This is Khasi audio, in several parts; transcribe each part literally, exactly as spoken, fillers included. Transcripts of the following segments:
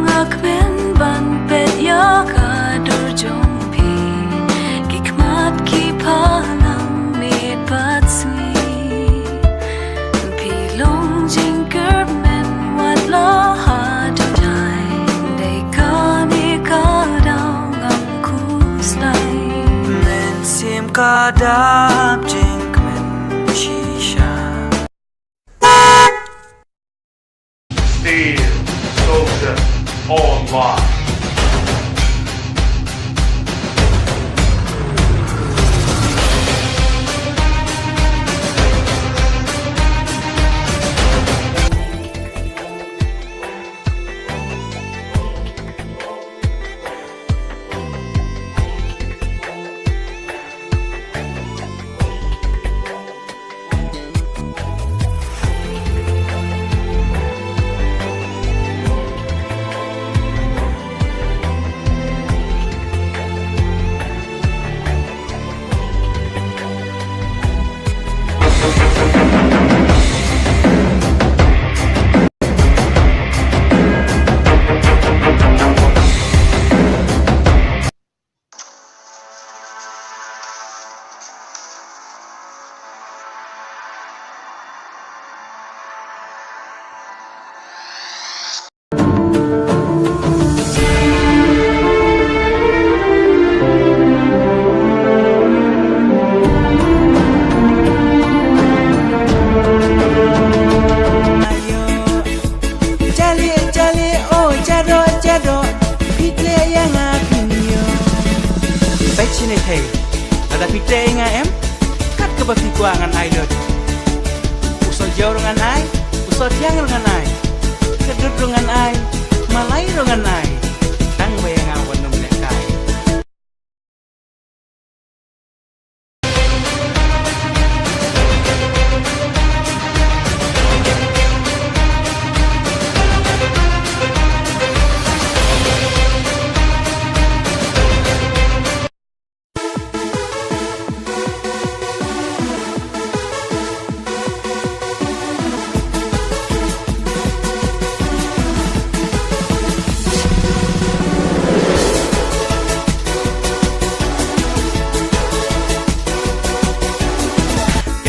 Nga kmen ban peit ïa ka dur jong phi, ki khmat ki phalang miet bad sngi. Phi long jingkyrmen wat la ha jong jai, dei kane ka daw ngam khuslai. Mynsiem ka dap jingkmen shisha. Steel Soldier Online. Jali, jali, oh, jado, jado, phi te ïa nga phin ïoh. Peit shane thei, lada phi te ïa nga em, kat kaba phi kwah ngan ai lut. U soh jew ruh ngan ai, u soh thiang ruh ngan ai, ka dud ruh ngan ai, malai ruh ngan ai, tang ba ïa nga wat nym lehkai.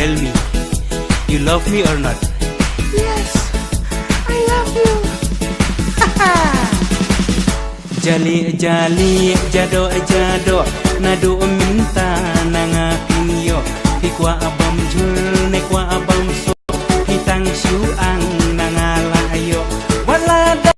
Tell me, you love me or not? Yes, I love you. Jali, jali, jado, jado, naduh mynta na nga phin ïoh. Phi kwah bam jhur ne kwah bam soh, phi tang shu ang na nga la ïoh. Wat la da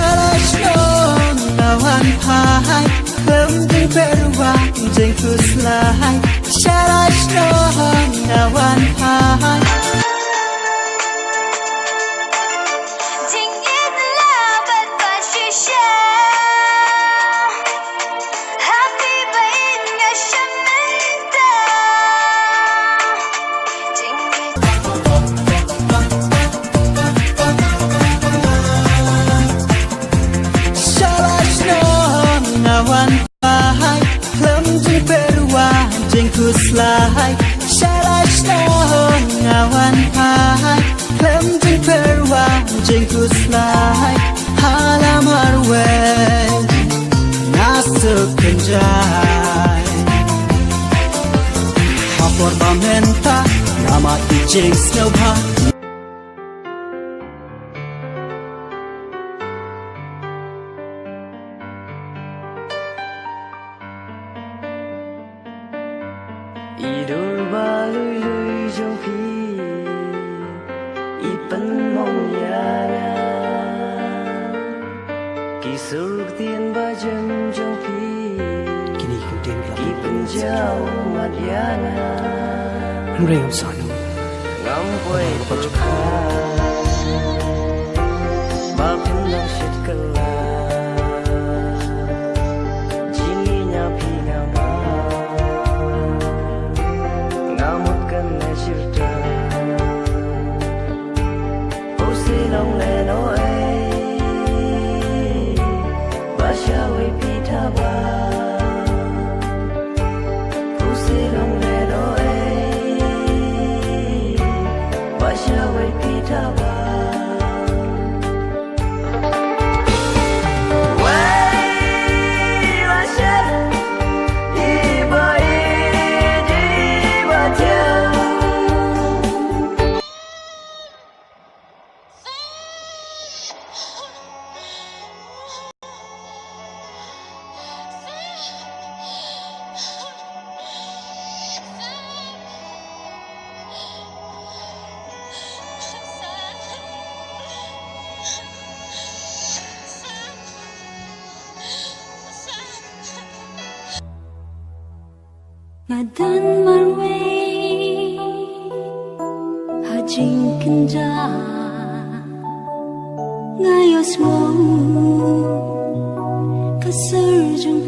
Ala shnong nga wan phai, khlem jingpyrwa jingkhuslai. Shala shnong nga wan phai. Jingïeit la bad ba shisha. Happy ba ïeit nga sha mynta. Jingïeit. Shala shnong nga wan phai, khlem jingpyrwa jingkhuslai. Shala shnong nga wan phai, khlem jingpyrwa jingkhuslai. Ha la marwei nga suk kynjai. Ha por ba mynta namar ki jingsngewbha. I pynmong ïa nga ki sur ktien ba jem jong phi. Kine ki ktien ki la pynmong ïa nga. Hynrei ngam sah noh. Ngam poi pyrkhat ba phin nang shit kylla. Jingïa phi nga ma nga mut kane shirta. Pusi long le no ei ba sha wei phi tha ba. Pusi long le no ei ba sha wei phi tha ba. Nga don marwei ha jingkynjah, nga ïohsngew ka sur jong